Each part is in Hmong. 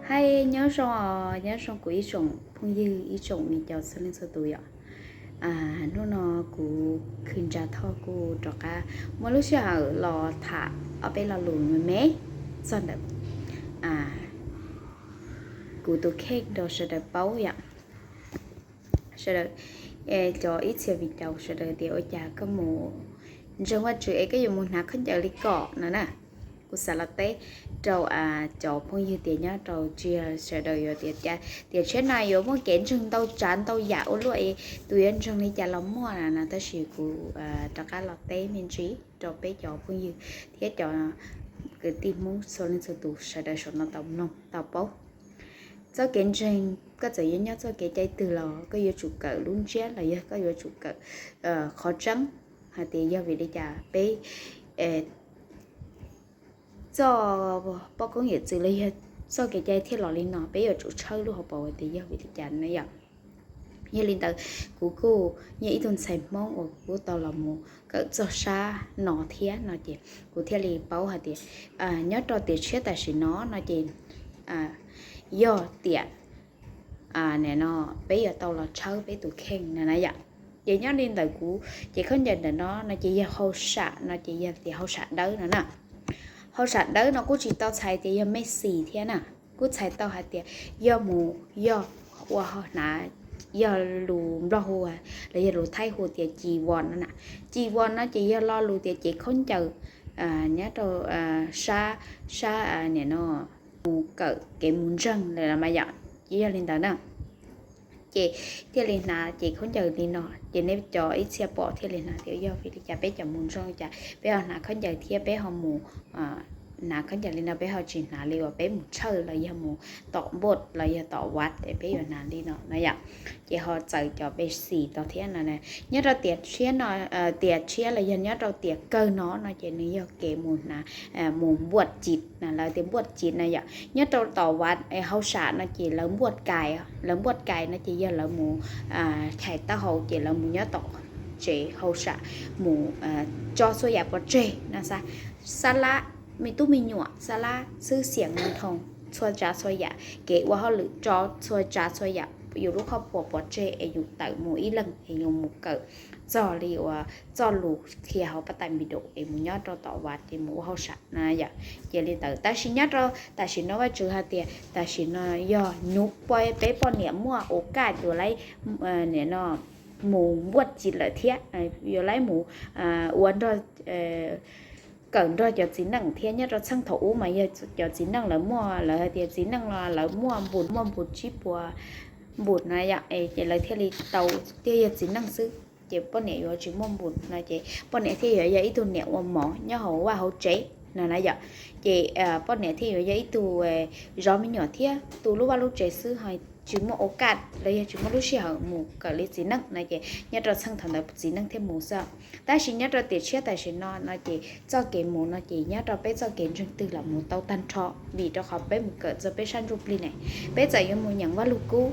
Hais nyob zoo, nyob zoo kuv ib tsoom phooj ywg, ib tsoom me caus txhua leej txhua tus yom. Hnub no kuv khwv nra thoj kuj rov qab muaj lub sij hawm los tham ob peb lo lus me me txog ntawm kuv tus kheej rau sawv daws paub yom. Sawv daws, cov ib txhia viv ncaus sawv daws tias ua cas koj mus ntseeg Vajtswv es koj yuav mus hnav khaub ncaws li kom no na. Kuv xav los teb rau cov phooj ywg tias nyob rau tsis yog sawv daws yuav tias tiam tshiab no yuav muaj kev ntseeg ntau tsav ntau yam ua luaj es tus yuav ntseeg li cas los muaj na no, tab sis kuv rov qab los teb me ntsis rau peb cov phooj ywg thiab cov kwv tij Hmoob txhua leej txhua tus sawv daws saum no tau mloog tau paub. Txoj kev ntseeg, koj txawm yuav nyob txoj kev cai twg los koj yuav tsum kawm lub ntsiab los yog koj yuav tsum kawm qhov tseeb hais tias yog vim li cas peb txoj poj koob yawm txwv los yog txoj kev cai thiaj los li no, peb yuav tsum tshawb lub hauv paus tias yog vim li cas na yom. Yog li ntawd, kuv kuj yog ib tug ntxhais Hmoob uas kuv kuj tau los mus kawm txog sab no thiab no ces kuv thiaj li paub hais tias nyob rau tiam tshiab tam sim no no ces yog tias nim no peb yuav tau los tshawb peb tus kheej no na yom. Ces nyob li ntawm kuv ces khaub ncaws ntawm no no ces yog hauj sam no ces yog tias hauj sam dawb no na. Hauj sam dawb no kuj tsis tau txhais tias yog mej xis thiab na, kuj txhais tau hais tias yog mus yog ua hauj hnav, yog lus Nplog hu los yog lus Thaib hu tias ci vos no na. Ci vos no ces yog lo lus tias cev khaub ncaws nyob rau sab, sab nim no mus kawm kev mus ntseeg lawm los mas yom, ces yog li ntawd na. Ces thiaj li hnav cev khaub ncaws li no, ces nej cov ib txhia pom thiaj li hnav tias yog vim li cas peb cov mus ntseeg cas peb ho hnav khaub ncaws thiab peb ho mus hnav khaub ncaws li no, peb ho tsis hnav li uas peb mus tshawj los yog mus tom npoj los yog tom vaj es peb yuav hnav li no no yom. Ces ho txawm cov mej xis tau thiab no. Nyob rau tiam tshiab no, tiam tshiab los yog nyob rau tiam kawg no no ces nws yog kev mus hnav, mus npuaj cim na, lawv tias npuaj cim na yom. Nyob rau tom vaj hauj sam no ces lawv npuaj kais, lawv npuaj kais no ces yog lawv mus chais taub hau ces lawv mus nyob tom tsev hauj sam mus tso txhua yam pov tseg no, xab lab, me tub me nyuam, xab lab, xwb xiam, nroo, txhua tsav txhua yam, kev ua hauj lwm tso txhua tsav txhua yam, yus lub khob puas pov tseg es yus tawm mus ib leeg es yus mus kawm txog li uas txoj lus qhia hauv pab tais npis daum es mus nyob rau tom vaj ces mus ua hauj sam na yom. Ces li ntawd, tab sis nyob rau tam sim no Vajtswv hais tias tam sim no yog nyuv peb poj niam muaj ua kaj yuav laib nim no mus npuaj cim lawm thiab yuav laib mus ua nrog kawm nrog cov txiv neej thiab. Nyob rau txheej thaum ub mas yog cov txiv neej lawv muaj, lawv hais tias txiv neej los lawv muaj npus, muaj npus tsib puas npus na yom, ces lawv thiaj li tau thiaj yog txiv neej xwb, ces poj niam yuav tsis muaj npus no ces poj niam thiaj yuav yog ib tug niam ua mov nyob hauv vaj hauv tsev no na yom. Ces poj niam thiaj yuav yog ib tug zov me nyuam thiab tu lub vaj lub tsev xwb, ho tsis muaj ua kaj los yog tsis muaj lub sij hawm mus kawm li txiv neej no ces nyob rau txheej thaum ntawd txiv neej thiaj mus xwb. Tab sis nyob rau tiam tshiab tam sim no no ces txoj kev mus no ces nyob rau peb txoj kev ntseeg twg los mus tau tag nrho, vim rau qhov peb mus kawm txog peb sab ntsuj plig ne, peb txawm yuav mus nyeem Vaj Lug Kub,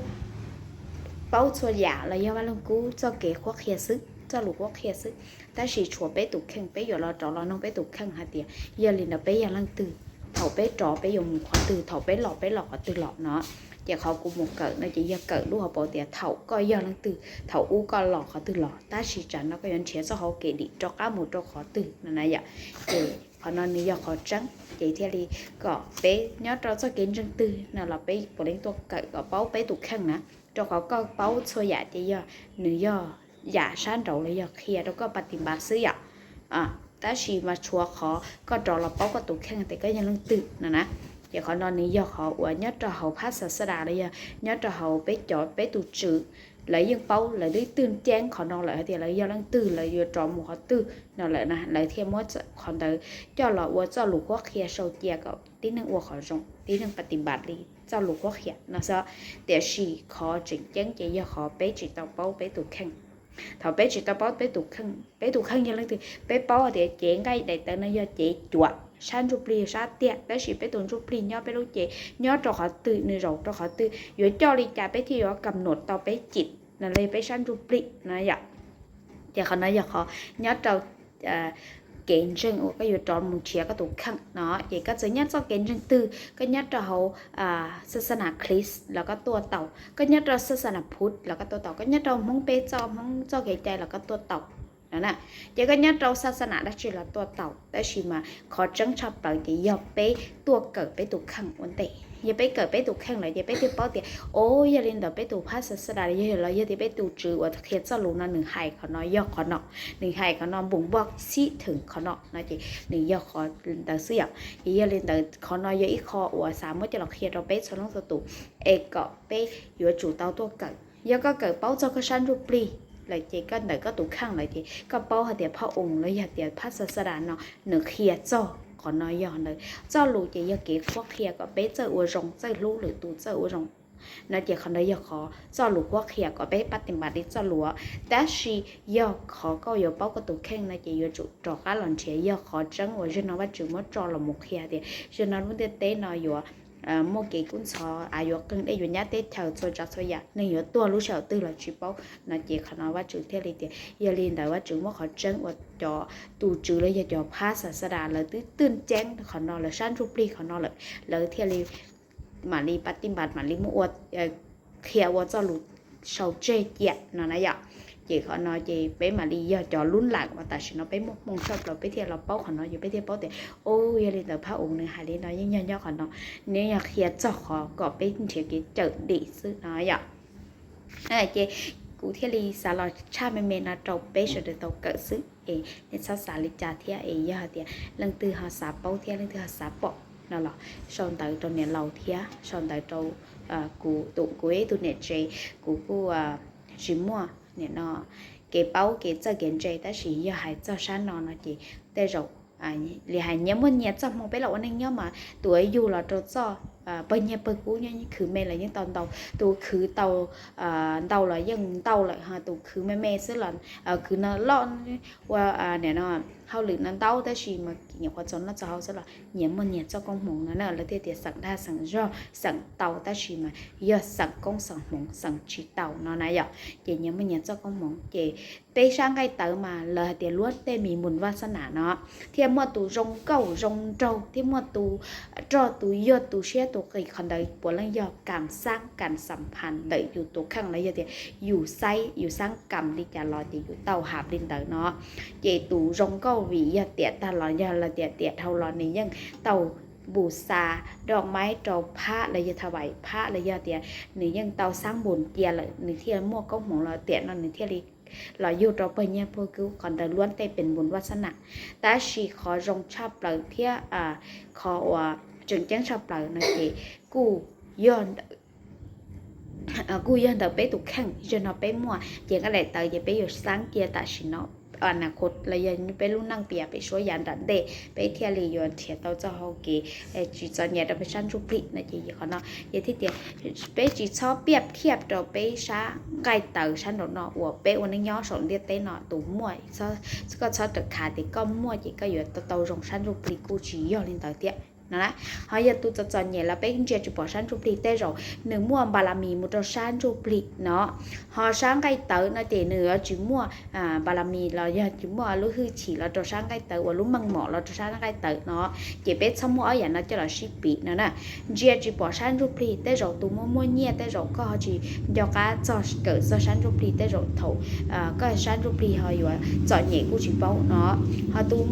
paub txhua yam los yog Vaj Lug Kub txoj kev qhuab qhia xwb, txoj lus qhuab qhia xwb, tab sis tshuav peb tus kheej, peb yuav los rov los noog peb tus kheej hais tias yog li ntawd peb yog leej twg, thaum peb rov peb yuav mus qhov twg, thaum peb los peb los qhov twg los no. Ces qhov kuv mus kawm no ces yog kawm lub hauv paus tias thaum koj yog leej twg, thaum ub koj los qhov twg los, tab sis tsam no koj yuav nrhiav txoj hauv kev dim rov qab mus rau qhov twg no na yom. Ces qhov no nws yog qhov tseeb, ces thiaj li kom peb nyob rau txoj kev ntseeg twg no los peb puav leej tuaj kawm kom paub peb tus kheej na, rau qhov koj paub txhua yam ces yog nws yog yam sab nraud los yog qhia rau koj pa ti npav xwb yom. Tab sis mas tshuav qhov koj rov los paub koj tus kheej tias koj yog leej twg no na. Ces qhov no nws yog qhov uas nyob rau hauv phab xav xas das los yog nyob rau hauv peb cov peb tus tswv, lawv yeej paub, lawv twb twb ceeb qhov no lawm hais tias lawv yog leej twg, lawv yuav rov mus qhov twg no lawm na, lawv thiaj muab qhov ntawd coj los ua txoj lus qhuab qhia sau cia kom tib neeg ua qhov zoo, tib neeg pa ti npav li txoj lus qhuab qhia no xwb. Tiam sis qhov tseem ceeb ces yog qhov peb tsis tau paub peb tus kheej. Thaum peb tsis tau paub peb tus kheej, peb tus kheej yog leej twg, peb paub hais tias cev nqaij daim tawv no yog cev cuam, sab ntsuj plig yog sab tiag, tab sis peb tus ntsuj plig nyob peb lub cev nyob rau qhov twg, nws zaum rau qhov twg, yuav coj li cas peb thiaj yuav kam nuam tau peb cim no los yog peb sab ntsuj plig no yom. Ces qhov no yog qhov nyob rau kev ntseeg uas koj yuav rov mus nrhiav koj tus kheej no. Ces koj txawm nyob txoj kev ntseeg twg, koj nyob rau hauv xa xa nas Khlis los koj tuaj tau, koj nyob rau xa xa nas Phuv los koj tuaj tau, koj nyob rau Hmoob peb txoj, Hmoob txoj kev cai los koj tuaj tau no na. Ces koj nyob rau xa xa nas dab tsi los tuaj tau, tab sis mas qhov tseeb tshaj plaws ces yog peb tuaj kawm peb tus kheej ua ntej. Yog peb kawm peb tus kheej lawm ces peb thiaj paub tias, o, yog li ntawd peb tus phab xa xa nas yog los yog tias peb tus tswv uas qhia txoj lus no nws hais qhov no yog qhov no, nws hais qhov no npum npoj xib theem qhov no no ces nws yog qhov ntawd xwb yom. Ces yog li ntawd qhov no yog ib qho uas xav muab coj los qhia rau peb txhua leej txhua tus es kom peb yuav tsum tau tuaj kawm. Yog koj kawm paub txog koj sab ntsuj plig lawm ces koj ntawm koj tus kheej lawm ces koj paub hais tias phab oos los yog tias phab xa xa nas no nws qhia txog qhov no yog ntawd. Txoj lus ces yog kev qhuab qhia kom peb txawj ua zoo, txawj hlub lwm tus, txawj ua zoo no ces qhov ntawd yog qhov txoj lus qhuab qhia kom peb pab tis npas li txoj lus. Tab sis yog qhov koj yuav paub koj tus kheej no ces yuav tsum rov qab los nrhiav yog qhov tseeb uas zaum no Vajtswv muab tso los mus qhia tias zaum no lub ntiaj teb no yuav muaj kev kub ntxhov, av yuav qeeg, dej yuav nyab teb chaws, txhua tsav txhua yam, neeg yuav tuag lub sij hawm twg los tsis paub no ces qhov no Vajtswv thiaj li tias yog li ntawd Vajtswv muab qhov tseeb uas cov tus tswv los yog cov phab xa xa nas lawv twb twb ceeb qhov no, lawv sab ntsuj plig qhov no lawm, lawv thiaj li mam li pab tis npas mam li muab ua, qhia ua txoj lus sau tseg cia no na yom. Ces qhov no ces peb mam li yog cov lub lees uas tam sim no peb muaj hmoo tshaj plaws peb thiaj los paub qhov no, ces peb thiaj paub tias, o, yog li ntawd phab oos nws hais li no yeej yog nyob qhov no, nws yog qhia txog qhov kom peb nrhiav kev cawm dim xwb no yom. Ces kuv thiaj li xav los tshaj me me no rau peb sawv daws tau kawm xwb es nej txhob xav li cas thiab es yog hais tias leej twg ho xav paub thiab leej twg ho xav pom no los sau ntawv rau niam laus thiab sau ntawv rau kuv, tus kuv ib tug niam tsev, kuv kuj tsis muaj nim no kev paub kev txawj kev ntse, tab sis yog hais txog sab no no ces tej zaum li hais nyias muaj nyias txoj hmoo, peb los ua neej nyob mas tus uas yug los rau txoj pawg nyiaj pawg kub nyob khwv me los yeej tau ntau, tus khwv tau ntau los yeej ntau lawm, ho tus khwv me me xwb los khwv no loj ua nim no hauj lwm no ntau tab sis mas nyuam qhuav txaus noj txaus haus xwb los nyias muaj nyias txoj koob hmoov no na. Lawv thiaj tias xeem dag xeem zog xeem tau tab sis mas yog xeem koob xeem hmoov xeem tsis tau no na yom. Ces nyias muaj nyias txoj koob hmoov ces peb sab nqaij tawv mas lawv hais tias luab tej mis npun vaj xab nam no thiaj muaj tus zoo nkauj zoo nraug, thiaj muaj tus roj tus yog tus siab tus qis, qhov ntawd puav leej yog kam xaab kam xam phas ntawm yus tus kheej los yog tias yus xaib yus xaab kam li cas los ces yus tau hab li ntawd no. Ces tus zoo nkauj vim yog tiam tag los yog los tiam tiam dhau los nws yeej tau npus xa doj maib rau phab los yog tha vais phab los yog tias nws yeej tau xaab npus cia lawm nws thiaj muaj koob hmoov los tiam no nws thiaj li los yug rau pawg nyiaj pawg kub, qhov ntawd luab tej pes npun vaj xab nam. Tab sis qhov zoo tshaj plaws thiab qhov uas tseem ceeb tshaj plaws no ces kuj yog kuj yog ntawm peb tus kheej. Zaum no peb muaj ces nqaij daim tawv ces peb yuav xaab cia tam sim no, a na khuv los yog peb lub neej piav pem suab yav nram ntej peb thiaj li yuav nrhiav tau txoj hau kev tsis txom nyem rau peb sab ntsuj plig no ces qhov no ces thiaj tias peb tsis txhob piaj thiaj rau peb sab nqaij tawv sab nraum no uas peb ua neej nyob saum ntiaj teb no tus muaj, koj txhob rawm khav tias koj muaj ces koj yuav tau zoo sab ntsuj plig, kuj tsis yog li ntawd thiab no na. Ho yog tus txom txom nyem los peb ntsia tsis pom sab ntsuj plig, tej zaum nws muaj npas las mis mus rau sab ntsuj plig no, ho sab nqaij tawv no ces nws yuav tsis muaj npas las mis los yog tsis muaj lub hwj chim los rau sab nqaij tawv uas lub meej mom los rau sab nqaij tawv no. Ces peb txhob muab ob yam no coj los sib piv no na. Ntsia tsis pom sab ntsuj plig, tej zaum tus muaj muaj nyiaj tej zaum koj ho tsis nco qab txog kawm txog sab ntsuj plig, tej zaum thaum koj sab ntsuj plig ho yuav txom nyem kuj tsis paub no. Ho tus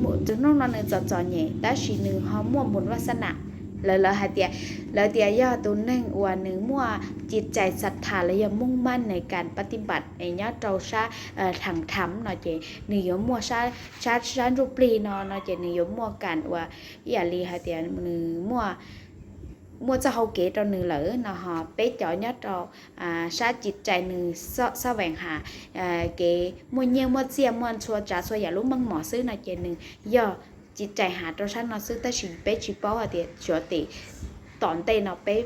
hnub no nws txom txom nyem tab sis nws ho muaj npun vaj xab nam. Lawv lawv hais tias, lawv tias yog tus neeg uas nws muaj cim cais xav thas los yog mooj maj nais kas pab tij npam es nyob rau sab thas tham no ces nws yuav muaj sab, sab ntsuj plig no no ces nws yuav muaj kas uas ib yam li hais tias nws muaj, muaj txoj hau kev rau nws lawm no. Ho peb cov nyob rau sab cim cais nws xab vees has kev muaj nyiaj muaj txiaj muaj txhua tsav txhua yam lub meej mom xwb no ces nws yog cim cais has rau sab no xwb, tab sis peb tsis paub hais tias xyov tim tom ntej no peb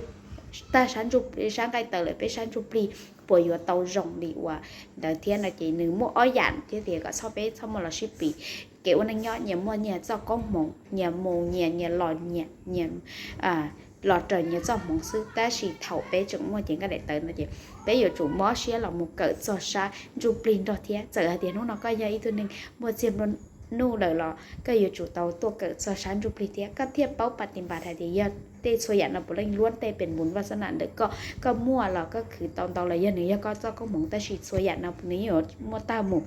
tag sab nqaij tawv lawm peb sab ntsuj plig puas yuav tau zoo li uas ntawd thiab no ces nws muaj ob yam thiab tias kom txhob, peb txhob muaj los sib pim. Kev ua neej nyob nyias muaj nyias txoj koob hmoov, nyias mus nyias, nyias los nyias, nyias los raws nyias txoj hmoov xwb, tab sis thaum peb tseem muaj ces nqaij daim tawv no ces peb yuav tsum mob siab los mus kawm txog sab ntsuj plig nrog thiab. Txawm hais tias hnub no koj yog ib tug neeg muaj txiag nplua nuj lawm los koj yuav tsum tau tuaj kawm txog sab ntsuj plig thiab koj thiaj paub pas tis npas hais tias yog tej txhua yam no puav leej luab tej pes npus vaj xab nam ntawm koj, koj muaj los koj khwv tau ntau los yog nws yog koj txoj koob hmoov, tab sis txhua yam no nws yeej yuav muaj tag mus,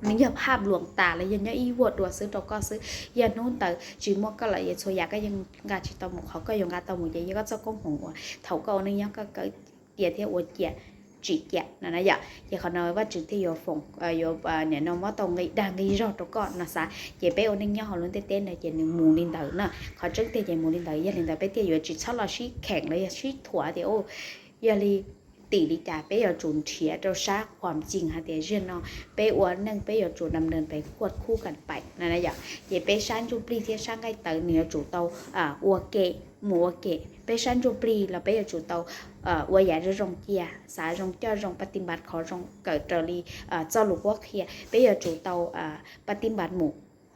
nws yog phaj luas tas los yog nyob ib vuag dua xwb rau koj xwb. Yog hnub ntawd tsis muaj koj lawm ces txhua yam koj yeej nqa tsis tau mus, qhov koj yuav nqa tau mus ces yog koj txoj koob hmoov uas thaum koj ua neej nyob koj kawm cia thiab ua cia tsim cia no na yom. Ces qhov no Vajtswv thiaj yuav foom, yuav nim no muab tau nqi dag nqi zog rau koj no xav. Ces peb ua neej nyob hauv lub ntiaj teb no ces nws mus li ntawd na, qhov tseeb tiag ces mus li ntawd. Yog li ntawd peb thiaj yuav tsis txhob los sib kheem los yog sib thuam tias, u, yog li tim li cas peb yuav tsum nrhiav rau sab khuam cim hais tias ziag no peb ua neej peb yuav tsum dam nees pes kuaj khub kam pais no na yom. Ces peb sab ntsuj plig thiab sab nqaij tawv nws yuav tsum tau ua ke mus ua ke. Peb sab ntsuj plig los peb yuav tsum tau ua yam zoo zoo cia, xav zoo coj zoo, pas tis npas qhov zoo, kawm raws li txoj lus qhuab qhia. Peb yuav tsum tau pas tis npas mus.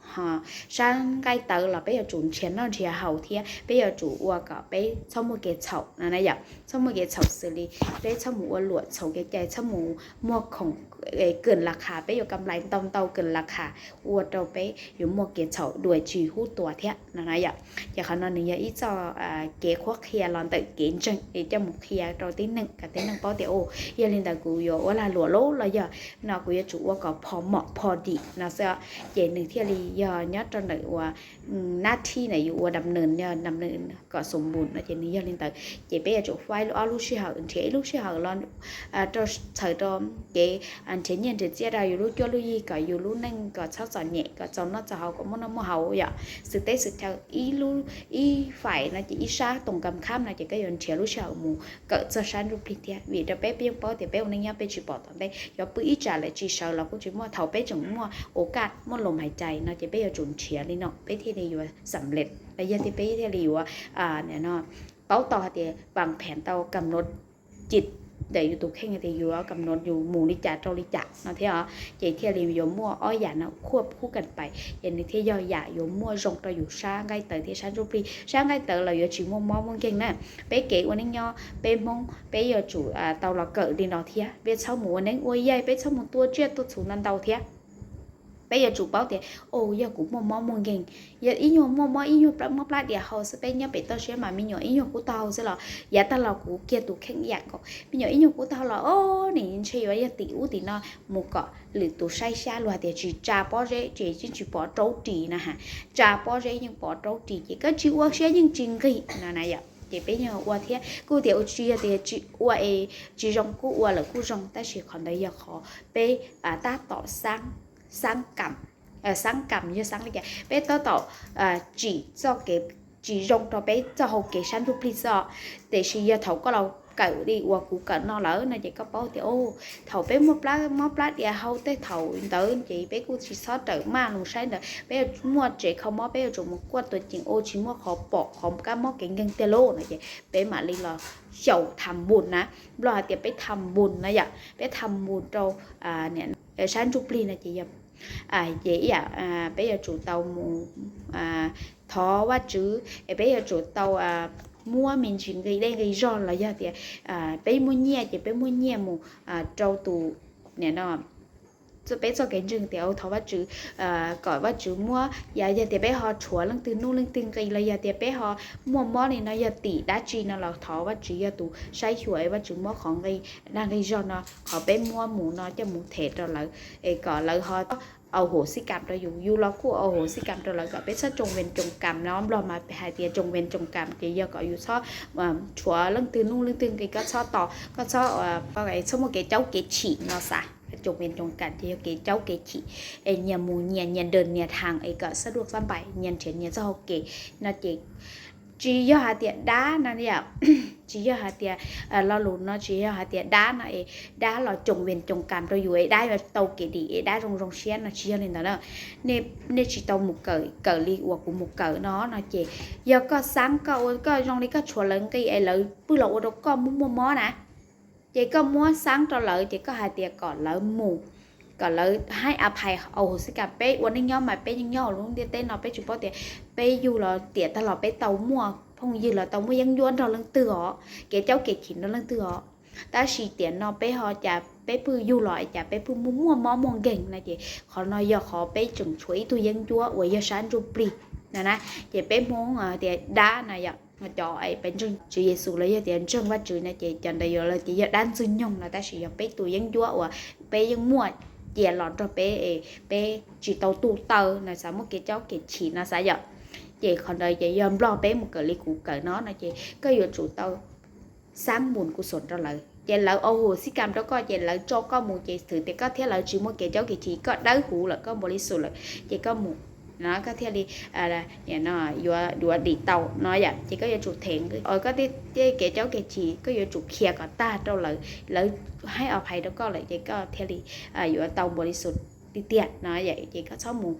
Ho sab nqaij tawv los peb yuav tsum nrhiav noj nrhiav haus thiab peb yuav tsum ua kom peb txhob muaj kev txhaum no na yom. Txhob muaj kev txhaum xws li peb txhob mus ua luam txhaum kev cai, txhob mus muag khoom kawm las khas, peb yuav kam lais ntau ntau kawm las khas ua rau peb yuav muaj kev txhaum dua tsis hub tua thiab no na yom. Ces qhov no nws yog ib txoj kev qhuab qhia los ntawm kev ntseeg es coj mus qhia rau tib neeg kom tib neeg paub tias, u, yog li ntawd kuv yuav ua lag luam lub los yog no kuv yuav tsum ua kom pho mom pho dim no xwb. Ces nws thiaj li yog nyob rau ntawm uas nab thib na yus ua dam nees, dam nees kom xum npus no ces nws yog li ntawd. Ces peb yuav tsum faib ob lub sij hawm, nrhiav ib lub sij hawm los rau txhawm rau kev nrhiav nyiaj nrhiav txiaj rau yus lub cuab lub yig kom yus lub neej kom txhob txom nyem, kom txaus noj txaus haus, kom muaj noj muaj haus yom. Xwm teb xwm chaw ib lub, ib faim no ces ib sab toos kam khab no ces koj yuav nrhiav lub sij hawm mus kawm txog sab ntsuj plig thiab. Vim rau peb peb yeej paub tias peb ua neej nyob peb tsis pom tom ntej, yuav pw ib tsam lawm tsis sawv los kuj tsis muaj, thaum peb tseem muaj ua kaj muaj lus hais cai no ces peb yuav tsum nrhiav li no peb thiaj li yuav xam lej los yog tias peb thiaj li yuav paub tau hais tias vam phem tau kam nuav cim ntawm yus tus kheej tias yuav kam nuav yus mus li cas rau li cas no thiab os. Ces thiaj li yuav muaj ob yam no khub khub kam pais ces nws thiaj yog yam yuav muaj zoo rau yus sab nqaij tawv thiab sab ntsuj plig. Sab nqaij tawv los yuav tsis muaj mob muaj nkeeg na. Peb kev ua neej nyob peb Hmoob peb yuav tsum tau los kawm li no thiab, peb txhob mus ua neeb ua yaig, peb txhob mus tua tsiaj tua txhu no ntau thiab. Peb yuav tsum paub tias, o, yog kuv muaj mob muaj nkeeg, yog ib nyuag muaj mob ib nyuag mob plab dias hau xwb, peb nyob pem toj siab mas me nyuam ib nyuag kub taub hau xwb los yav tag los kuv kiag tus kheej ib yam nkaus, me nyuam ib nyuag kub taub hau los o, nim ntshe yuav yog tim ub tim no, mus kom lwm tus saib xyab luag hais tias tsis tsa pob zeb ces yeej tsis pov raub ris na ha, tsa pob zeb yeej pov raub ris ces koj tsis ua siab yeej tsis nqig no na yom. Ces peb yeej ua thiab kuj tias ua tsis yog tias tsis ua es tsis zoo, kuj ua lawm kuj zoo, tab sis qhov ntawd yog qhov peb tab tom xaab, xaab kam, xaab kam yog xaab li cas, peb tab tom tsim txoj kev tsis zoo rau peb txoj hau kev sab ntsuj plig xwb. Tiam sis yog thaum koj los kawm li uas kuv kawm no lawm no ces koj paub tias, o, thaum peb muaj plab, mob plab dias hau tej thaum ntawd ces peb kuj tsis txhob rawm maj los saib ntawd, peb yuav muaj tsev kho mob peb yuav tsum mus kuaj tuam ceem ua tsis muaj qhov pom qhov kab mob kev nkeeg tiag lauj no ces peb mam li los xyaum tham npus na. Nplog hais tias peb tham npus na yom, peb tham npus rau sab ntsuj plig no ces yog ces ib yam peb yuav tsum tau mus thov Vajtswv es peb yuav tsum tau muab me ntsis nqi dej nqi zog los yog tias peb muaj nyiaj ces peb muaj nyiaj mus rau tus nim no peb txoj kev ntseeg tias thov Vajtswv kom Vajtswv muab, yog tias peb ho tshuav leej twg nuj leej twg nqi los yog tias peb ho muaj mob li no yog tim dab tsi no los thov Vajtswv yog tus saib xyuas es Vajtswv muab qhov nqi dag nqi zog no qhov peb muab mus no coj mus them rau lawv es kom lawv ho au hum xib kam rau yus, yus los kuj au hum xib kam rau lawv kom peb txhob tsoom vees tsoom kam no. Nplog mas hais tias tsoom vees tsoom kam ces yog kom yus txhob tshuav leej twg nuj leej twg nqi, koj txhob tos, koj txhob, txhob muaj kev caub kev chim no xav. Tsoom vees tsoom kam ces yog kev caub kev chim es nyias mus nyias, nyias dawm nyias haas es kom xab duaj xab npais, nyias nrhiav nyias txoj hau kev no ces tsis yog hais tias dab no, tsis yog hais tias lo lus no tsis yog hais tias dab no es dab los tsoom vees tsoom kam rau yus es dab yuav tau kev dim es dab zoo zoo siab no tsis yog li ntawd na. Nej tsis tau mus kawm li uas kuv mus kawm no no ces yog koj xaab koj ua koj zoo li koj tshuav lawv nqi es lawv pwj los ua rau koj muaj muaj mob na, ces koj muab xaab rau lawv ces koj hais tias kom lawv mus, kom lawv haib a phais au hum xib kam. Peb ua neej nyob mas peb yeej nyob hauv lub ntiaj teb no peb tsis paub tias peb yug los tiam tag los peb tau muaj phooj ywg los tau muaj yeeb ncuab nrog leej twg os, kev caub kev chim nrog leej twg os. Tab sis tiam no peb ho cas peb pheej yug los es cas peb pheej muaj muaj mob muaj nkeeg no ces qhov no yog qhov peb tseem tshuav ib tug yeeb ncuab uas yog sab ntsuj plig no na. Ces peb Hmoob tias dab no yom, cov peb ntseeg Tswv Yexus los yog tias ntseeg Vajtswv no ces cov ntawd yuav los tias yog dab ntxwg nyoog no, tab sis yog peb tus yeeb ncuab uas peb yeej muaj cia los nrog peb, peb tsis tau tu taw no xav, muaj kev caub kev chim no xav yom. Ces qhov ntawd ces yog Nplog peb mus kawm li kuv kawm no no ces koj yuav tsum tau xaab npus kuv xum rau lawv ces lawv au hum xib kam rau koj ces lawv tso koj mus ces thwm tias koj thiab lawv tsis muaj kev caub kev chim, koj dawb huv lawm, koj npaum li xum lawm ces koj mus no koj thiaj li yuav dim tau no yom. Ces koj yuav tsum them koj tej kev caub kev chim, koj yuav tsum khiav kom tag rau lawv, lawv haib o phais rau koj lawm ces koj thiaj li yuav tau npaum li xum tiag tiag no yom. Ces koj txhob mus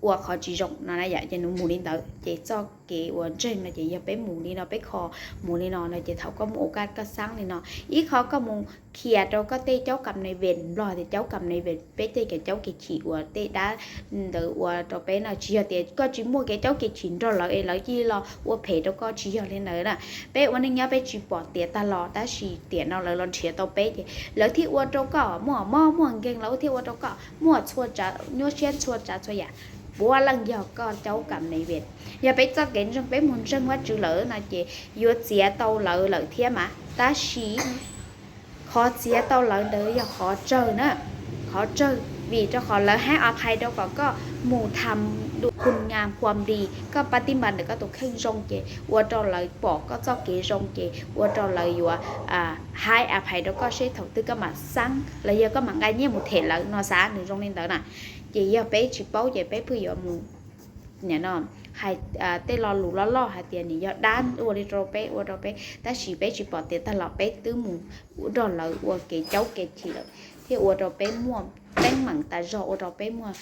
ua qhov tsis zoo no na yom. Ces nws mus li ntawd ces txoj kev uas ntseeg no ces yog peb mus li no, peb kho mus li no no ces thaum koj muaj ua kaj koj xaab li no, ib qho koj mus khiav rau koj tej caub kam nais ves, Nplog tias caub kam nais ves, peb tej kev caub kev chim uas tej dab ntawd ua rau peb no tsis yog tias koj tsis muaj kev caub kev chim nrog lawv es lawv cia li los ua phem rau koj, tsis yog li ntawd na. Peb ua neej nyob peb tsis pom tiav tag los tab sis tiam no lawv los nrhiav tau peb ces lawv thiaj ua rau koj muaj mob muaj nkeeg, lawv thiaj ua rau koj muaj txhua tsav, nyuaj siab txhua tsav txhua yam, puav leej yog koj caub kam nais ves. Yog peb txoj kev ntseeg peb mus ntseeg Vajtswv lawm no ces yuav txiav tau lawv lawm thiab mas, tab sis qhov txiav tau lawv ntawd yog qhov tsawg na, qhov tsawg vim rau qhov lawv haib o phais rau kom koj mus tham dua kun nyas kuam dis, koj pab tib npas ntawm koj tus kheej zoo ces ua rau lawv pom koj txoj kev zoo ces ua rau lawv yuav haib o phais rau koj seb thaum twg koj mam xaab los yog koj mam nqa nyiaj mus them lawv no xav, nws zoo li ntawd na. Ces yog peb tsis paub ces peb pheej yuav mus hais tej lo lus loj loj hais tias nws yog dab ua li rau peb ua rau peb, tab sis peb tsis pom tiav tag los peb twb mus nrog lawv ua kev caub kev chim lawm thiaj ua rau peb muaj teeb meem tas zog, ua rau peb muaj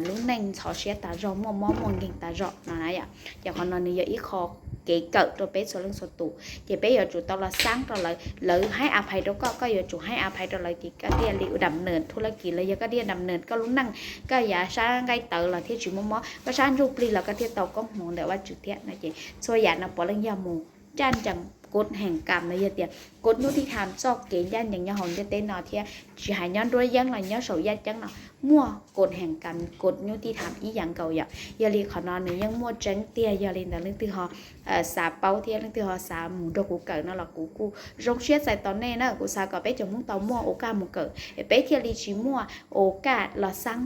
lub neej ntxhov siab tas zog, muaj mob muaj nkeeg tas zog no na yom. Ces qhov no nws yog ib qho kev kawm rau peb txhua leej txhua tus ces peb yuav tsum tau los xaab rau lawv, lawv haib o phais rau koj, koj yuav tsum haib o phais rau lawv ces koj thiaj li dam nws thub lab kis los yog koj thiaj dam nws koj lub neej, koj yav sab nqaij tawv los thiaj tsis muaj mob, koj sab ntsuj plig los koj thiaj tau koob hmoov ntawm Vajtswv thiab no. Ces txhua yam no puav leej yog mus ncaj ncees, kod hees kam los yog tias kod nyuj tij tham txoj kev ncaj ncees nyob hauv ntiaj teb no thiab tsis hais nyob nruab yeeb los nyob saum yaj ceeb no muaj kod hees kam kod nyuj tij tham ib yam nkaus yom. Yog li qhov no nws yeej muaj tseeb tiag, yog li ntawd leej twg ho xav paub thiab leej twg ho xav mus nrog kuv kawm no los kuv kuj zoo siab txais tos nej na. Kuv xav kom peb cov Hmoob tau muaj ua kaj mus kawm es peb thiaj li tsis muaj ua kaj los xaab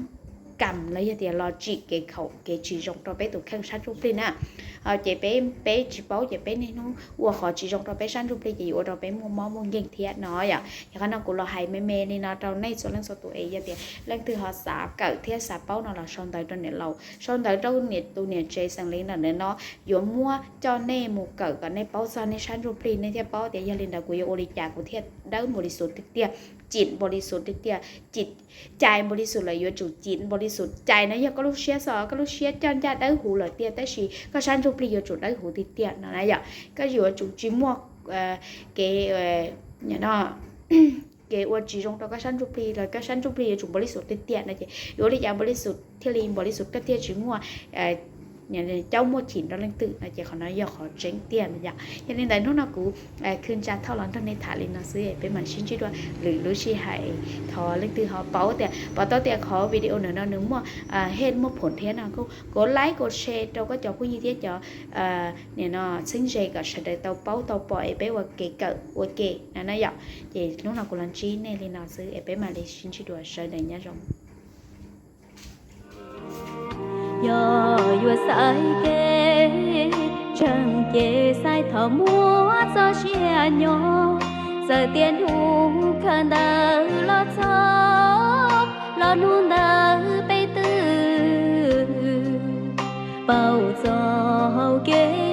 kam los yog tias los tsim kev khaum kev tsis zoo rau peb tus kheej sab ntsuj plig na. Ces peb, peb tsis paub ces peb niaj hnub ua qhov tsis zoo rau peb sab ntsuj plig ces yuav ua rau peb muaj mob muaj nkeeg thiab no yom. Yog qhov no kuv los hais me me li no rau nej txhua leej txhua tus es yog tias leej twg ho xav kawm thiab xav paub no los sau ntawv rau niam laus, sau ntawv rau niam tus niam tsev xeem li no, nim no yuav muab coj nej mus kawm kom nej paub txog nej sab ntsuj plig, nej thiaj paub tias yog li ntawd kuv yuav ua li cas kuv thiaj dawb npaum li xus tiag tiag, cim npaum li xus tiag tiag, cim cai npaum li xus lawm yuav tsum cim npaum li xus. Cai no yog koj lub siab xwb, koj lub siab coj ncaj dawb huv lawm tiag, tab sis koj sab ntsuj plig yuav tsum dawb huv tiag tiag no na yom. Koj yuav tsum tsis muaj kev kev ua tsis zoo rau koj sab ntsuj plig los koj sab ntsuj plig yuav tsum npaum li xus tiag tiag no ces yuav ua li cas npaum li xus thiaj li npaum li xus koj thiaj tsis muaj caub muaj chim rau leej twg no ces qhov no yog qhov tseeb tiag no yom. Yog li ntawd hnub no kuv khwv ntsa thauj los nrog nej tham li no xwb, peb mam sib ntsib dua lwm lub sij hawm. Thov leej twg ho paub tias pom tau tias qhov video ntawm no nws muaj hej muaj phoom thiab no kuj kov like kov share rau koj cov phooj ywg thiab cov nim no txheeb ze kom sawv daws tau paub tau pom es peb ua kev kawm ua ke no na yom. Ces hnub no kuv los ntsib nej li no xwb es peb mam li sib ntsib dua, sawv daws nyob zoo. Yog yuav xaiv kev ntseeg ces xaiv thaum muaj txoj sia nyob, txawm tias hnub kawg ntawd los txog los hnub ntawd peb twb paub txog hauv kev